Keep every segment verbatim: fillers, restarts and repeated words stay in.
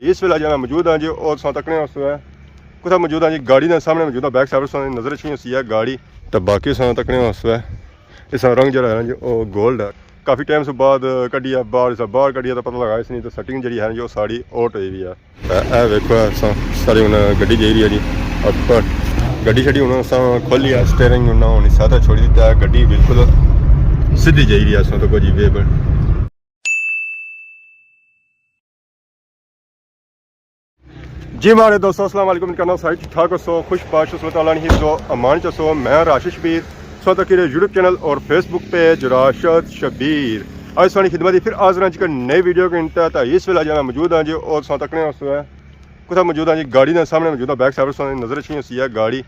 اس ویلے جہاں میں موجود ہاں جی، او تساں تکنے اس ویلے کتھا موجود ہاں جی؟ گاڑی دے سامنے موجود ہاں، بیک سائیڈ تساں نظر اچھنی ہوسی ہے گاڑی۔ تے باقی تساں تکنے اس ویلے اس نا رنگ جیہڑا ہے نا جی، او گولڈ ہے۔ کافی ٹائم سے بعد کڈی ہے باہر، اسا باہر کڈی ہے تے پتہ لگا اس نی تے سیٹنگ جیہڑی ہے نا جی، او ساڑی آؤٹ ہوئی ہوئی ہے۔ تے اے ویکھو، اساں ساری ہن گڈی جائی رہی ہے جی اپر۔ گڈی شڈی ہن اساں کھولی ہے، سٹیئرنگ ہن نہ ہونی ساتھ چھوڑی دتا ہے، گڈی بالکل سدھی جائی رہی ہے۔ اساں تو کوئی جی وے پر جی ماڑے دوستو، السلام علیکم، کرنا ساری ٹھیک ٹھاک ہو سو، خوش باش ہو سو، تعالیٰ نے حفظ و امان چ ہو سو۔ میں راشد شبیر، سو تک یوٹیوب چینل اور فیس بک پیج راشد شبیر۔ اج سانی خدمت ہی پھر حاضر ہاں جی، ایک نئی ویڈیو کے انتہا۔ تا اس ویلے جہاں موجود ہاں جی، او تساں تکنے اس ویلے کتھا موجود ہاں جی؟ گاڑی دے سامنے موجود ہاں، بیک سائیڈ تساں نظر اچھنی ہوسی ہے گاڑی۔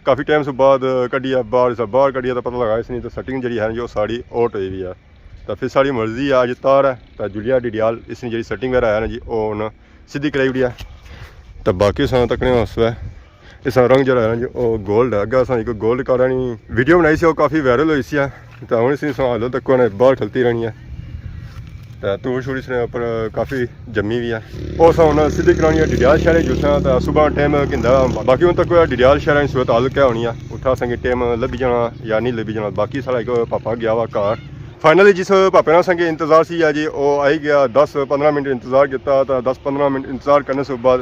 کافی ٹائم سے بعد کڈی ہے باہر، اسا باہر کڈی ہے تے پتہ لگا اس نی تے سیٹنگ جیہڑی ہے نا جی، او ساڑی آؤٹ ہوئی ہوئی ہے۔ تے پھر ساڑی مرضی ہے اج تار ہے تے جلیا ڈیڈیال اس نی جیہڑی سیٹنگ وغیرہ ہے نا جی، او ہن سدھی کرائی اوڑی ہے۔ تے باقی اساں تکنے اس ویلے اس نا رنگ جیہڑا ہے نا جی، او گولڈ ہے۔ اگے اساں ایک گولڈ کلر نی ویڈیو بنائی سی، او کافی وائرل ہوئی سی ہے۔ تے ہن اس نی اساں حالوں تک انہیں باہر کھلتی رہنی ہے۔ تے دھوڑ شوڑ اس نے اپر کافی جمی ہوئی ہے۔ او اساں ہن سدھی کرانی ہے ڈڈیال شہر وچ جتنا تے صبح ٹائم گھندا۔ باقی ہن تک کوئی ڈڈیال شہر نی صورت حال کیا ہونی ہے، اتھا اساں کی ٹائم لبھی جانا یا نہیں لبھی جانا۔ باقی ساڑا ایک پاپا گیا وا گھر۔ فائنلی جس پاپے نا اساں کی انتظار سی یا جی، او آئی گیا۔ دس پندرہ منٹ انتظار کیتا تے دس پندرہ منٹ انتظار کرنے سے بعد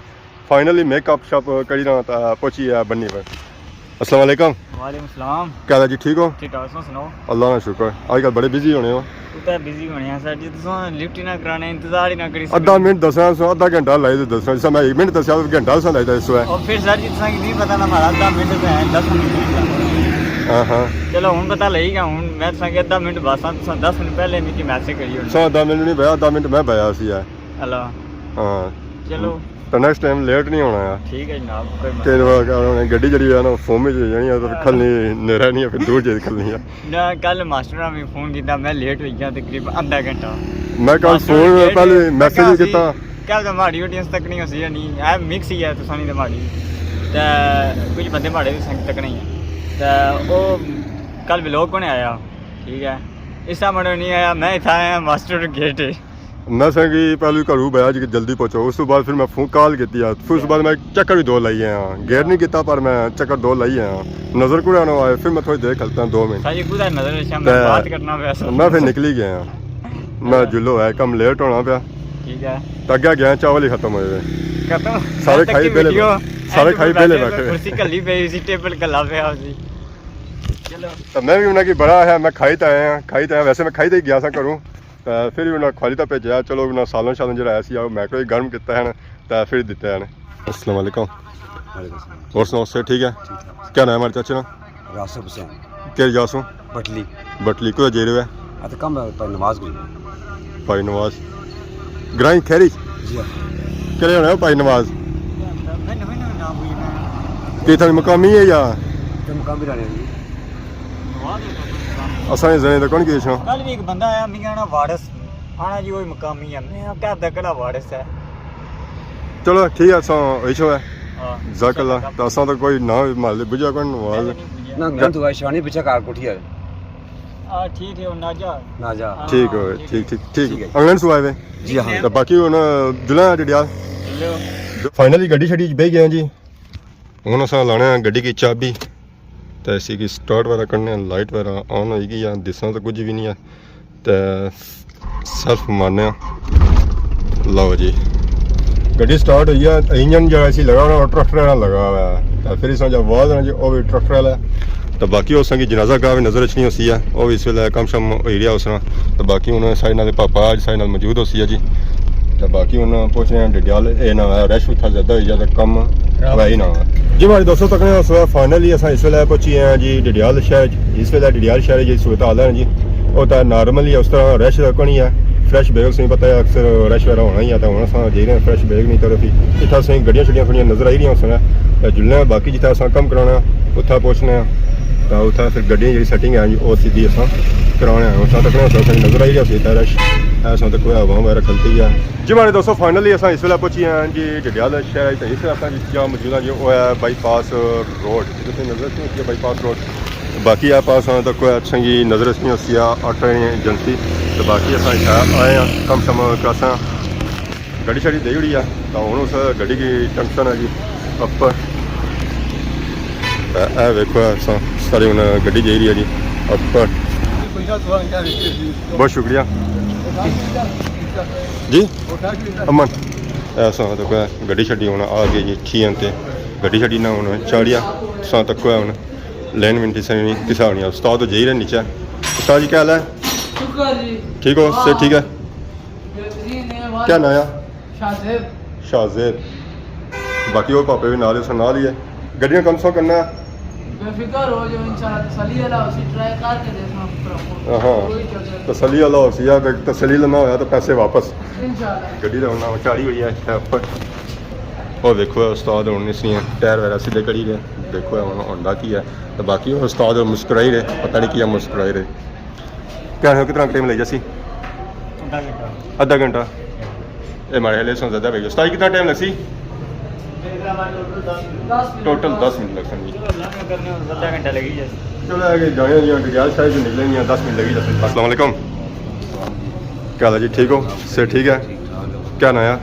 فائنلی میک اپ شپ کری رہا تے پہنچی ہے بنی پر۔ السلام علیکم۔ وعلیکم السلام۔ کیا حال ہے جی، ٹھیک ہو؟ ٹھیک ٹھاک، تساں سناؤ؟ اللہ نا شکر۔ اج کل بڑے بزی ہونے ہو۔ اتنا بزی ہونے ہیں سر جی، تساں لفٹ ہی نہ کرانے، انتظار ہی نہ کری سکنے۔ ادھا منٹ دسنا سو، ادھا گھنٹہ لائی تے دسنا، جس میں ایک منٹ دسیا تو گھنٹہ تساں لائی تے اس ویلے۔ اور پھر سر جی، تساں کی نہیں پتہ نا، ہمارا ادھا منٹ تو ہے، دس منٹ۔ ہاں ہاں۔ چلو ہن پتہ لگی گیا، ہن میں تساں کی ادھا منٹ بس آں، تساں دس منٹ پہلے میکی میسج کری ہونے۔ سو ادھا منٹ نہیں بیا، ادھا منٹ میں بیا سی ہے۔ اللہ۔ ہاں۔ چلو۔ تو نیکسٹ ٹائم لیٹ نہیں ہونا ہے۔ ٹھیک ہے جناب، کوئی مسئلہ تین بار کہہ رہا ہوں، گڈی جڑی ہے نا، فوم وچ جانی ہے تو پھر کھلنی، نیرا نہیں ہے، پھر دور جائی کھلنی ہے۔ نہ، کل ماسٹر نے بھی فون کیتا، میں لیٹ ہوئی گیا تقریباً آدھا گھنٹہ۔ میں کل ماسٹر فون نے پہلے میسج کہا کیتا۔ کیا پتہ ماڑی آڈینس تک نہیں ہوسی یا نہیں، اے مکس ہی ہے، تساں نہیں تے ماڑی۔ تے کچھ بندے ماڑے بھی سنگ تک نہیں ہے۔ تے او کل ولاگ کونے آیا، ٹھیک ہے۔ اس ٹائم نہیں آیا، میں اتھا آیا ماسٹر گیٹ۔ میں سنگی پہلو گھروں بیا جی کہ جلدی پہنچو، اس تو بعد پھر میں فون کال کیتی ہے، پھر اس بعد میں چکر بھی دو لائی آیا، گیٹ نہیں کیتا پر میں چکر دو لائی آیا۔ نظر کوڑا نہ آئے، پھر میں تھوڑی دیر کھلتا ہوں، دو منٹ۔ ساجی خدا نظر اچھا، میں تے بات کرنا پیا سا۔ میں پھر نکلی گیا، میں جلو ہے، کم لیٹ ہونا پیا۔ ٹھیک ہے۔ تے اگے گیا، چاول ہی ختم ہوئے ہوئے۔ ختم؟ سارے میں تک کھائی کی بیلے ویڈیو، بیٹھے، سارے کھائی بیلے بیٹھے۔ کرسی کلی پئی سی، ٹیبل کلا پیا سی۔ چلو۔ تے میں بھی انہاں کی بڑا ہے، میں کھائی تے آیا ہاں، کھائی تے آیا، ویسے میں کھائی تے ہی گیا سا گھروں۔ تے پھر بھی انہاں کھالی تے بھیجیا، چلو انہاں سالن شالن جیہڑا آیا سی، او میکرو ویو گرم کیتا ہے نا، تے پھر دتا ہے نا۔ السلام علیکم۔ وعلیکم السلام۔ اور سناؤ، صحت ٹھیک ہے؟ ٹھیک ٹھاک۔ کیا نام ہے ہمارے چاچے نا؟ راسب حسین۔ کہڑی جا سو؟ بٹلی۔ بٹلی، کدھر جائی رہے ہو؟ اتھے کم ہے، پائی نماز کوئی۔ پائی نماز۔ گرائیں خیری؟ جی ہاں۔ کہڑے ہونے ہو پائی نماز؟ میں نویں نویں نام ہوئی نا۔ کہ اتھاں مقامی ہے یا؟ تے مقامی رہنے جی۔ اساں نے زنے تے کون کی اچھنا؟ کل بھی ایک بندہ آیا، میں کہنا وارث، آنا جی وہی مقامی ہے۔ میں کہا دکلا وارث ہے۔ چلو ٹھیک ہے، اساں ایشو ہے۔ ہاں۔ جزاک اللہ۔ تو اساں تو کوئی نہ محلے بجا کون نماز۔ نہ، گھر تو شانی پچھے کار کوٹھی ہے۔ آ، ٹھیک ہے، او ناجا۔ ناجا۔ ہاں، ٹھیک ہو، ٹھیک ٹھیک، ٹھیک، ٹھیک۔ ٹھیک ہے۔ انگلینڈ سو آئے وے؟ جی ہاں۔ تے باقی ہن جلنا ہے ڈڈیال۔ فائنلی گڈی شڈی بہی گئے ہاں جی۔ ہن اساں لانے ہیں گڈی کی چابی۔ تے اسی کی سٹارٹ وغیرہ کرنے ہیں، لائٹ وغیرہ آن ہوئی گئی ہے، دسنا تو کچھ بھی نہیں ہے۔ تے سیلف مارنے ہیں۔ لو جی، گڈی سٹارٹ ہوئی ہے، انجن جو اسی لگا ہوا ہے، او ٹریکٹر والا لگا ہوا ہے۔ تے پھر اس جا آواز ہے جی، او بھی ٹریکٹر والا ہے۔ تے باقی اس کی جنازہ گاہ بھی نظر اچھنی ہوسی ہے، او بھی اس ویلے کم شم ہوئی رہیا اس نا۔ تے باقی ہن ساڑے نال پاپا اج ساڑے نال موجود ہوسی ہے جی۔ تے باقی ہن پہنچنے ہیں ڈڈیال، اے نہ ہویا رش اتھا زیادہ ہوئی جا تے کم ہویا ہی نہ ہویا۔ جی ماڑے دوستو، تکنے اس ویلے فائنلی اساں اس ویلے پہنچی ہیں جی ڈڈیال شہر۔ اس ویلے ڈڈیال شہر جی صورت حال ہے جی، او تاں نارمل ہی ہے، اس طرح رش کوئی نہیں ہے۔ فریش بیگ تساں پتہ ہے اکثر رش وغیرہ ہونا ہی ہے، تے ہن اساں جائی رہے ہیں فریش بیگ نی طرف ہی۔ اتھا اساں گڈیاں شڈیاں تھوڑیاں نظر آئی رہیاں ہوسن، تے جلنے باقی جتھے اساں کم کرانا اتھا پہنچنے آں، تے اتھا پھر گڈیاں جیہڑی سیٹنگ ہے جی او سیدھی اساں کرانے آں۔ اتھا تکنے اساں نظر آئی رہیا ہوسی اتھا رش، اساں تک کوئی عوام وغیرہ کھلتی ہے۔ جی ماڑے دوستو، فائنلی اساں اس ویلے پہنچی ہیں جی ڈڈیال شہر، تے اس ویلے اساں جس جا موجود ہیں جی، او ہے بائی پاس روڈ۔ جی تساں نظر اچھنی ہوسی ہے بائی پاس روڈ۔ باقی اے پاس آنے تک کوئی اچھا جی نظر اچھنی ہوسی ہے آٹو ایجنسی۔ تے باقی اساں اتھا آئے ہیں کم شم کراساں گڈی شڈی دئی اوڑی ہے، تاں ہن اس گڈی کی ٹنگسن ہے جی اپر۔ اے، اے ویکھو، اساں ساری ہن گڈی جائی رہی ہے جی اپر۔ بہت شکریہ جی۔ امن، اے اساں تک گڈی شڈی ہن آ گئی جی، ٹھیک ہے، تے گڈی شڈی نہ ہن چاڑیا، اساں تک ہن لائن منٹ سے نہیں کسا ہونی ہے۔ استاد تو جائی رہے نیچے۔ استاد جی، کیا حال ہے؟ شکر جی۔ ٹھیک ہو؟ صحت ٹھیک ہے؟ بہترین ہے، واہ۔ کیا نام ہے؟ شاہ زیب۔ شاہ زیب۔ باقی اور پاپے بھی نال، اس نال ہی ہے۔ گڈیاں کم سو کرنا ہے۔ بے فکر ہو جو، انشاءاللہ تسلی والا اسی ٹرائی کر کے دیکھنا پراپر۔ ہاں، کوئی چکر نہیں۔ تسلی والا ہو سی، یا تے تسلی نہ ہویا تو پیسے واپس۔ انشاءاللہ۔ گڈی دا ہونا چاڑی ہوئی ہے اتھے اپر۔ اور دیکھو استاد ہن اس نے ٹائر وغیرہ سیدھے کری رہے۔ دیکھو ہن ہوندا کی ہے۔ تو باقی استاد مسکرائی رہے، پتہ نہیں کیا مسکرائی رہے۔ کیا ہے، کتنا ٹائم لگ جاسی؟ آدھا گھنٹہ۔ آدھا گھنٹہ؟ اے ماڑے خیال سے زیادہ پئی گیا۔ استاد جی، کتنا ٹائم لگسی؟ ٹوٹل دس منٹ لگسن جی۔ چلو، آدھا گھنٹہ لگی جائے۔ چلو، آگے جانے جی، ڈگیال شاہی جو نکلے جی، دس منٹ لگی جاسی۔ السلام علیکم۔ کیا حال ہے جی؟ ٹھیک ہو؟ صحت ٹھیک ہے؟ کیا نام ہے؟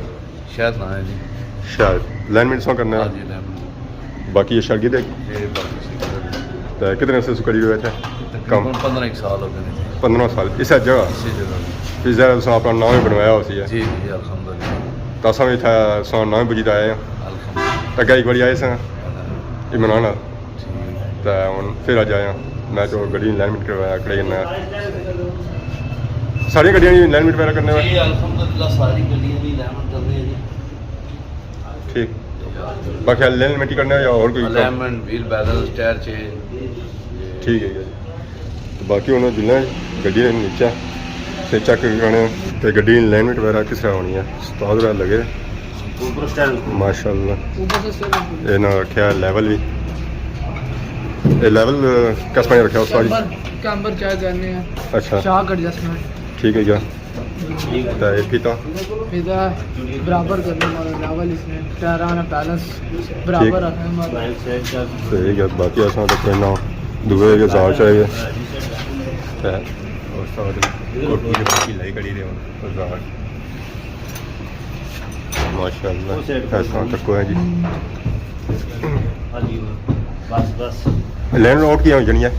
شاہد نام ہے جی۔ شاہد۔ لائن منٹ سو کرنا ہے؟ ہاں جی، لائن منٹ۔ باقی یہ شاگرد ہے؟ یہ باقی شاگرد ہے۔ تو کتنے عرصے سے کری ہوئے تھے؟ تقریباً کم؟ پندرہ ایک سال ہو گئے جی۔ پندرہ سال؟ اس جگہ؟ اسی جگہ۔ اس جگہ تساں اپنا نام ہی بنوایا ہو سی ہے؟ جی جی، الحمدللہ۔ تو اساں بھی اتھا سو نام بجی آئے ہیں۔ الحمدللہ۔ اگے ایک باری آئے سن، ہاں۔ عمران نال۔ تے ہن پھر اج آیا، میں تو گڈی لائن منٹ کروایا، کڑے کرنا۔ ساری گڈیاں دی لائن منٹ وغیرہ کرنے ہوئے؟ جی، الحمدللہ، ساری گڈیاں دی لائن منٹ کرنے ہیں جی۔ ٹھیک۔ باقی الائنمنٹ ہی کرنے ہو یا اور کوئی کم؟ الائنمنٹ، ویل بیلنس، ٹائر چینج۔ ٹھیک ہے جی۔ باقی ہن جلنا گڈی دے نیچے، تے چیک کرانے تے گڈی الائنمنٹ وغیرہ کس طرح ہونی ہے۔ استاد وغیرہ لگے۔ اوپر سٹینڈ۔ ماشاءاللہ۔ اوپر سے سٹینڈ۔ اے نہ رکھیا لیول بھی۔ اے لیول کس طرح رکھیا استاد جی؟ کیمبر، کیمبر چیک کرنے ہیں۔ اچھا۔ شاک ایڈجسٹمنٹ۔ ٹھیک ہے جی۔ تے پھر تاں؟ پھر تاں برابر کرنے ہمارا لیول اس نے، ٹائراں نا بیلنس برابر ٹھیک۔ رکھنا ہمارا۔ صحیح ہے، باقی اساں تے کوئی نہ دوے کے زار چاہیے۔ تے استاد کوٹی دے باقی لائی کھڑی دے ہن زار۔ ماشاءاللہ۔ ایسا تکو ہے جی۔ ہاں جی، بس، بس۔ لینڈ آؤٹ کیا ہو جانی ہے؟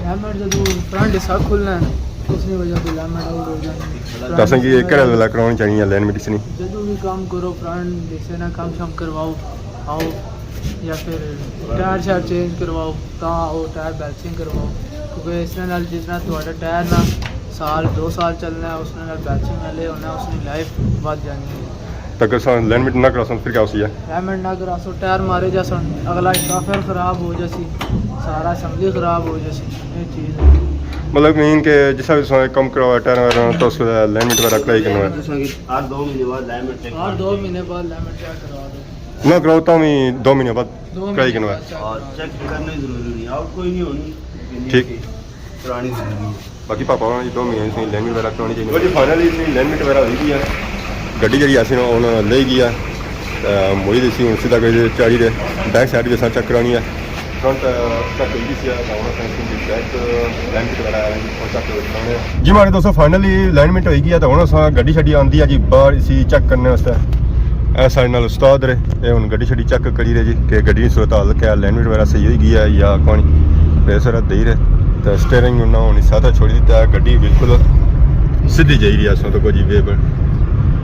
لینڈ آؤٹ جدوں فرنٹ حصہ کھلنا ہے، اس نے وجہ سے لینڈ آؤٹ ہو جانی ہے۔ تو اساں کی کہڑا ویلا کراونی چاہیے لینڈ مٹی سے نہیں؟ جدوں بھی کام کرو، فرنٹ حصے نا کم شم کرواؤ، آؤ، یا پھر ٹائر شائر چینج کرواؤ، تاں آؤ، ٹائر بیلچنگ کرواؤ، کیونکہ اس نے نال جس طرح تہاڈا ٹائر نا سال دو سال چلنا ہے، اس نے نال بیلچنگ نال اے ہونا، اس نی لائف ودھ جانی ہے۔ تے اگر اساں الائنمنٹ نہ کراساں پھر کیا ہوسی ہے؟ الائنمنٹ نہ کراسو، ٹائر مارے جاسن، اگلا حصہ پھر خراب ہو جاسی، سارا اسمبلی خراب ہو جاسی، یہ چیز ہے۔ مطلب مین کہ جس طرح بھی تساں کم کراؤ ٹائر وغیرہ تو اس ویلے الائنمنٹ وغیرہ کرائی کرنا ہے۔ ہر دو مہینے بعد الائنمنٹ چیک ہر دو مہینے بعد الائنمنٹ چیک کروا دو۔ نہ کراؤ تاں بھی دو مہینے بعد دو مہینے کرائی کرنا ہے۔ بعد چیک کرنا۔ ہاں، چیک کرنا ہی ضروری نہیں، آؤٹ کوئی نہیں ہونی، ٹھیک۔ پرانی ضروری ہے۔ باقی پاپا ہوراں نی دو مہینے سی لینڈ وغیرہ کرانی چاہیے۔ جی فائنلی اس نی لینڈ وغیرہ ہوئی گئی ہے۔ گڈی جیہڑی اسی ہن لے گئی ہے، تے موڑی دیسی ہن سیدھا کری چاڑی دے۔ بیک سائیڈ بھی اساں چیک کرانی ہے۔ فرنٹ چیک ہوئی گئی سی، تے ہن اساں اس نی بیک لینڈ وغیرہ ہے، او چیک کرانے ہیں۔ جی ماڑے دوستو، فائنلی الائنمنٹ ہوئی گئی ہے، تے ہن اساں گڈی شڈی آندی ہے جی باہر اسی چیک کرنے واسطے۔ اے ساڑے نال استاد رہے، اے ہن گڈی شڈی چیک کری رہے جی کہ گڈی نی صورت حال کیا، الائنمنٹ وغیرہ صحیح ہوئی گئی ہے یا کونی۔ پھر سارا دئی رہے۔ تے سٹیئرنگ انہاں ہن سادہ چھوڑی دیتا ہے، گڈی بالکل سیدھی جائی رہی ہے، اساں تو کوئی وے پر۔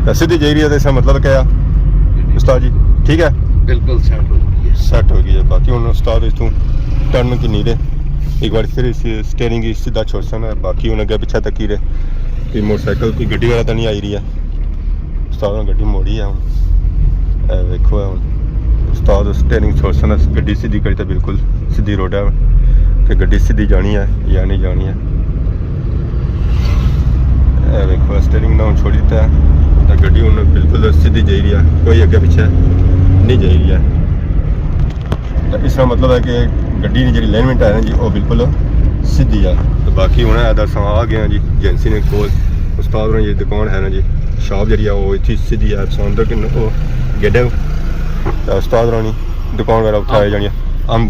تے سیدھی جائی رہی ہے تے اس کا مطلب کیا ہے استاد جی؟ ٹھیک ہے؟ بالکل سیٹ ہو گئی ہے۔ سیٹ ہو گئی ہے۔ باقی ہن استاد اس تو ٹرن کی نہیں رہے۔ ایک بار پھر اس سٹیئرنگ کی سیدھا چھوڑسن، باقی ہن اگے پیچھے تکی رہے۔ کوئی موٹر سائیکل، کوئی گڈی والا تو نہیں آئی رہی ہے۔ استاد نے گڈی موڑی ہے ہن۔ اے ویکھو اے ہن۔ استاد سٹیئرنگ چھوڑسن، گڈی سیدھی کری تے بالکل سیدھی روڈ ہے کہ گڈی سیدھی جانی ہے یا نہیں جانی ہے۔ اے ویکھو، سٹیئرنگ نہ ہن چھوڑی دیتا ہے، تے گڈی ہن بالکل سیدھی جائی رہی ہے، کوئی اگے پیچھے نہیں جائی رہی ہے۔ تے اس کا مطلب ہے کہ گڈی نی جیہڑی الائنمنٹ ہے نا جی، وہ بالکل سیدھی ہے۔ تے باقی ہن ادھر اساں آ گئے ہیں جی، ایجنسی نے کول استاد ہوراں نی دکان ہے نا جی، شاپ جیہڑی ہے وہ اتھی سیدھی ہے، اساں اندر کن وہ گیڈے تے استاد ہوراں نی دکان وغیرہ اتھا آئی جانی ہے۔ ہم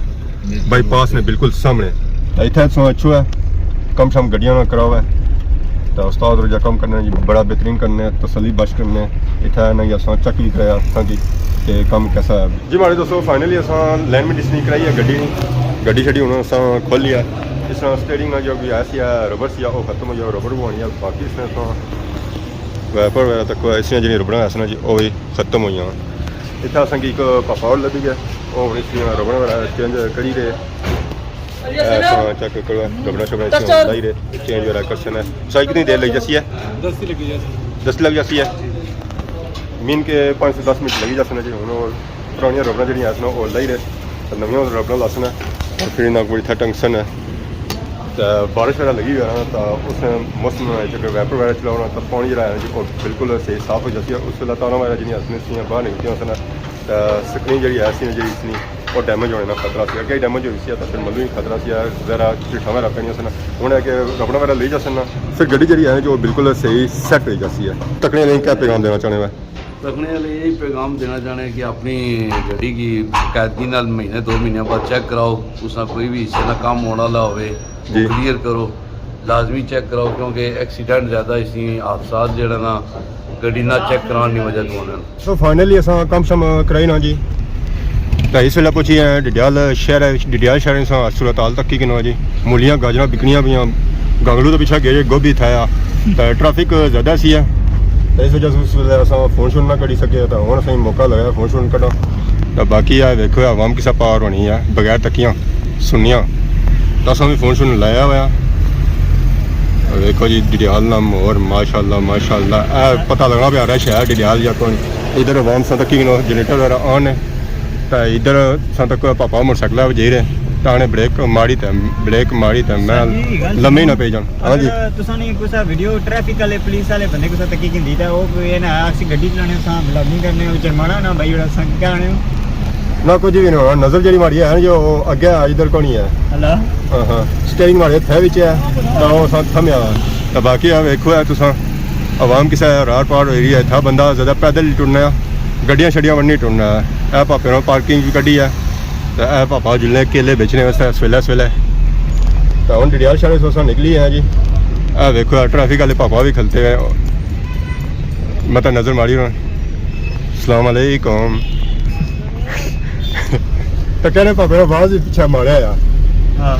بائی پاس نے بالکل سامنے۔ تے اتھے تساں اچھو ہے، کم شم گڈیاں نال کراؤ ہے۔ تے استاد روزہ کم کرنے جی، بڑا بہترین کرنے، تسلی بخش کرنے۔ اتھا انہاں کی اساں چیک وی کرایا ہاں جی، کہ کم کیسا ہے۔ جی ماڑے دوستو، فائنلی اساں الائنمنٹ اس نی کرائی ہے گڈی نی، گڈی شڈی ہن اساں کھولی ہے۔ اس طرح سٹیئرنگ نا جو بھی آیا سی، ربڑ سی، او ختم ہوئی گیا، ربڑ پوانی ہے۔ باقی اس نے اساں وائپر وغیرہ تک اس نے جڑی ربڑاں ایسے نا جی، او وی ختم ہوئی گیاں۔ اتھا اساں کی ایک پاپا اور لبھی گیا، او ہن اس نے ربڑاں وغیرہ چینج کری رہے۔ اے اساں چیک کرو، ربڑاں شبڑاں اس نے لائی رہے، چینج وغیرہ کرسن۔ سائز کتنی دیر لگی جاسی ہے؟ دس لگی جاسی۔ دس لگ جاسی ہے۔ مین کے پانچ سے دس منٹ لگی جاسن جی۔ ہن او پرانیاں ربڑاں جڑیاں اس نے او لائی رہے، تے نویاں ربڑاں لاسن، اور پھر انہاں کو اتھا ٹنگسن۔ تے بارش وغیرہ لگی ہوئی ہے نا، تے اس موسم وچ اگر وائپر وغیرہ چلاؤ نا، تے پانی جڑا ہے جی، او بالکل صحیح صاف ہو جاسی ہے۔ اس ویلے تاراں وغیرہ جڑیاں اس نے سیاں باہر نکلتیاں سن، تے سکرین جڑی ہے اس نے جڑی اس نی او ڈیمیج ہونے نا خطرہ سی، اگے ڈیمیج ہوئی سی تے پھر ملوں ہی خطرہ سی، ذرا چٹھاں وغیرہ پینیاں سن۔ ہن ہے کہ ربڑاں وغیرہ لئی جاسن نا، پھر گڈی جڑی ہے جو بالکل صحیح سیٹ ہوئی جاسی ہے۔ تکنے نے کیا پیغام دینا چاہنے ہو؟ تکنے والے یہی پیغام دینا چاہنے کہ اپنی گڈی کی باقاعدگی نال مہینے دو مہینے بعد چیک کراؤ۔ تساں کوئی بھی حصے نا کم ہونے والا ہوئے، جی۔ کلیئر کرو، لازمی چیک کراؤ، کیونکہ ایکسیڈنٹ زیادہ اسی حادثات جڑا نا گڈی نہ چیک کران نی وجہ تو ہونے۔ سو فائنلی اساں کم شم کرائی نا جی۔ تے اس ویلے پہنچی ہیں ڈڈیال شہر وچ۔ ڈڈیال شہر اساں صورت حال تکی کنو جی، مولیاں گاجراں بکنیاں پیاں، گانگلو تو پیچھے گئے، گوبھی تھایا، تے ٹریفک زیادہ سی ہے۔ تے اس وجہ سے اس ویلے اساں فون شون نہ کڈی سکے، تے ہن اساں موقع لگا فون شون کڈاں۔ تے باقی اے ویکھو عوام کسا پار ہونی ہے بغیر تکیاں سنیاں۔ تے اساں وی فون شون لایا ہویا۔ ویکھو جی ڈڈیال نا ماحول، ماشاءاللہ، ماشاءاللہ۔ اے پتہ لگنا پیا رش ہے ڈڈیال یا کون۔ ادھر عوام ساں تکی کنو جنریٹر وغیرہ آن ہے۔ تے ادھر ساں تک پاپا موٹر سائیکل پر جائی رہے۔ تے آنے بریک ماری تے، بریک ماری تے میں لمے ہی نہ پئی جان۔ ہاں جی۔ اگر تساں نے کسا ویڈیو ٹریفک والے، پولیس والے بندے کسا تکی گھندی تے او کوئی نہ آکھسی گڈی چلانے ساں، ولاگنگ کرنے، او جرمانہ نہ بھائی، جڑا ساں کیا آنے ہو؟ نہ، کچھ بھی نہیں ہونا۔ نظر جڑی ماری ہے جو اگے ہے، ادھر کونی ہے۔ اللہ۔ ہاں، ہاں۔ سٹیئرنگ ماری تھے وچ ہے، تے او ساں تھمیا۔ تے باقی ہے ویکھو ہے تساں، عوام کسا رار پار ہوئی رہی ہے۔ اتھا بندہ زیادہ پیدل ہی ٹرنا ہے، گڈیاں شڈیاں ونی ٹرنا ہے۔ اے پاپے نے پارکنگ بھی کڈی ہے۔ تے اے پاپا جلنے کیلے بیچنے واسطے سویلے سویلے۔ تے ہن ڈڈیال شہر سے اساں نکلی ہیں جی۔ اے ویکھو، اے ٹریفک والے پاپا بھی کھلتے ہوئے۔ میں تے نظر ماری رہا۔ السلام علیکم۔ تے کہنے پاپے نے آواز ہی پیچھے ماریا یا۔ ہاں۔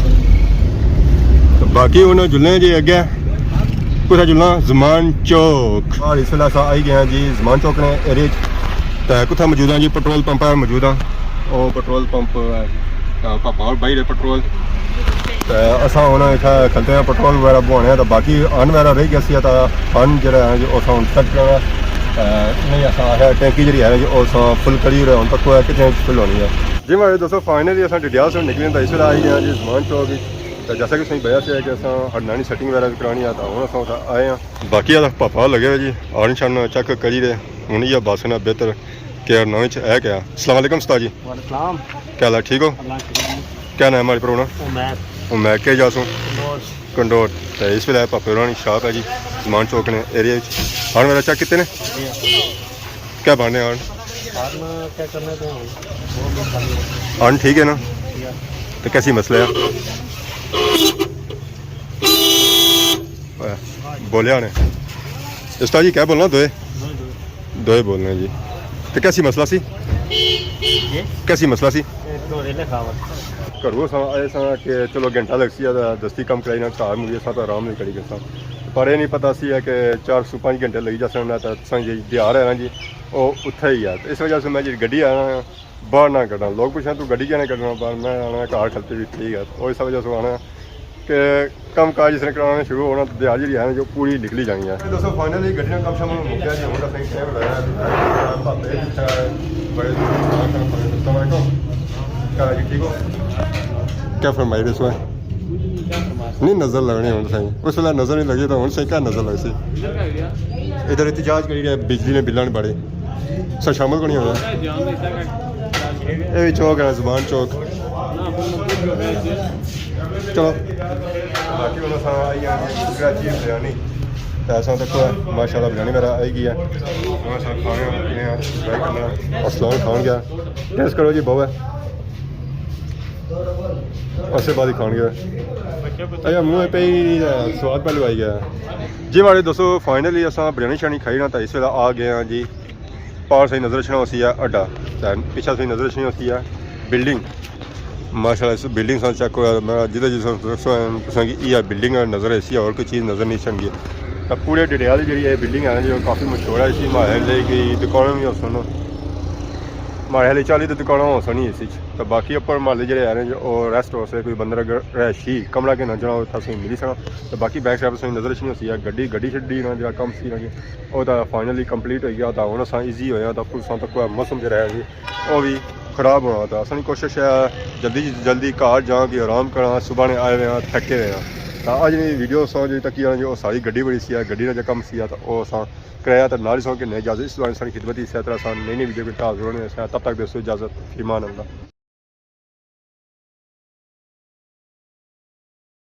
تے باقی ہن جلنے جی اگے۔ کتھا جلنا؟ زمان چوک۔ اور اس ویلے اساں آئی گئے ہیں جی زمان چوک نے ایریے چ۔ تے کتھا موجود ہیں جی؟ پٹرول پمپ پر موجود ہیں۔ او پٹرول پمپ، آ، پاپا اور بائی رہے پٹرول۔ تے اساں ہن اتھا کھلتے ہیں پٹرول وغیرہ بوانے ہیں، تے باقی ہن وغیرہ رہی گیا سی، تے ہن جڑا ہے جو اساں ہن سیٹ کرنا، تے نہیں اساں آخیا ٹینکی جڑی ہے جو اساں فل کری رہے، ہن تک کوئی کتنے فل ہونی ہے۔ جی ماڑے دوستو، فائنلی اساں ڈڈیال سے نکلے ہیں، تے اس ویلے آئی گئے ہیں جی زمان چوک وچ۔ تے جیسا کہ تساں بیا سی کہ اساں ہڈنا نی سیٹنگ وغیرہ کرانی ہے، تے ہن اساں اتھا آئے ہیں۔ باقی آلا پاپا لگے ہوئے جی، ہارن شارن چیک کری رہے، ہن یہ بس نا بہتر کہ ہڈنا وچ ہے کیا۔ السلام علیکم استاد جی۔ وعلیکم السلام۔ کیا حال ہے، ٹھیک ہو؟ اللہ شکر۔ کیا نام ہے ہمارے پرو نا؟ عمیر۔ عمیر، کیا جا سوں؟ کنڈور۔ کنڈور۔ تے اس ویلے پاپے ہوراں نی شاپ ہے جی، زمان چوک نے ایریے وچ۔ ہارن وغیرہ چیک کیتے نے؟ جی۔ کیا بننے ہارن؟ ہارن چیک کرنے تو ہارن ٹھیک ہے نا؟ ٹھیک ہے۔ تو کیسی مسئلہ ہے؟ بولیا نے۔ استاد جی، کیا بولنا؟ دوئے؟ دوئے بولنے جی۔ تو کیسی مسئلہ سی؟ جی؟ کیسی مسئلہ سی؟ گھروں اساں آئے ساں کہ چلو گھنٹہ لگسی ہے، دستی کم کرائی نا، گھر مڑی اساں تو آرام نہیں کری گئے ساں۔ پر یہ نہیں پتا سی ہے کہ چار سو پانچ گھنٹے لگی جاسن نا، تو اساں جی دیہاڑ ہے نا جی، وہ اتھے ہی ہے۔ تو اس وجہ سے میں جی گڈی آنا باہر نہ کڈاں۔ لوگ پوچھنا، "تو گڈی کیوں نہیں کڈنا باہر؟" میں آنا، "گھر کھلتے بھی ٹھیک ہے۔" اور اس وجہ سے آنا کہ کم کاج جس نے کرانا شروع ہونا تو دیہاڑی جڑی ہے نا جو پوری نکلی جانی ہے۔ دوستو، فائنلی گڈی نا کم شام مکیا جی، ہن اساں ٹائم لگا ہے۔ پاپے جتھا بڑے، السلام علیکم۔ کیا حال ہے جی، ٹھیک ہو؟ کیا فرمائی رہے سو؟ نہیں نظر لگنے ہن سائیں، اس ویلے نظر نہیں لگی تو ہن سائیں کیا نظر لگ سی؟ ادھر احتجاج کری رہے، بجلی نے بلاں نہیں بڑے۔ سر شامل کو نہیں ہویا۔ اے وی چوک ہے، زبان چوک۔ چلو۔ باقی ہن اساں آئی گئے ہیں جی کراچی بریانی۔ تے اساں تک ماشاءاللہ بریانی وغیرہ آئی گئی ہے۔ ہن اساں کھانے پینے آں، انجوائے کرنا۔ اسلام کھان گیا۔ ٹیسٹ کرو جی، بہو ہے۔ اسے بعد ہی کھان گیا۔ اچھا، منہ پہ ہی سواد پہلو آئی گیا۔ جی ماڑے دوستو، فائنلی اساں بریانی شریانی کھائی نا، تے اس ویلے آ گئے ہاں جی پار سائیں نظر اچھنا ہوسی ہے اڈا، تے پچھا سائیں نظر اچھنی ہوسی ہے بلڈنگ۔ ماشاءاللہ، اس بلڈنگ سان چیک کرو، میں جدھر جدھر تساں، تساں کی یہ بلڈنگ نظر ایسی ہے، اور کوئی چیز نظر نہیں اچھنگی۔ تے پورے ڈڈیال جڑی یہ بلڈنگ ہے نا، جو کافی مشہور ہے، اسی محلے کی دکاناں بھی ہوسن، محلے چالی تے دکاناں ہوسن ہی اسی۔ تے باقی اپر محلے جڑے ہیں جو، او ریسٹ ہاؤس ہے، کوئی بندہ اگر رہائشی کمرہ کے نہ جانا ہو، اتھا سائیں ملی سکنا۔ تے باقی بیک سائیڈ سائیں نظر اچھنی ہوسی ہے، گڈی، گڈی شڈی نا جڑا کم سی نا جی، او تا فائنلی کمپلیٹ ہوئی گیا، تا ہن اساں ایزی ہویا، تا پھر اساں تک موسم جڑا ہے جی، او بھی خراب ہونا تھا۔ اساں کی کوشش ہے جلدی جلدی گھر جاں کہ آرام کراں، صبح نے آئے ہوئے ہاں، تھکے ہوئے ہاں۔ تا اج نی ویڈیو سو جی تکی آنا جی، او ساری گڈی بڑی سی ہے، گڈی نا جا کم سی ہے، تا او اساں کرایا، تا نال ہی سو کہ نئے اجازت، اس دوران ساری خدمت ہی اس طرح اساں نئی نئی ویڈیو کے حاضر ہونے سے۔ تب تک دوستو اجازت، فی امان اللہ۔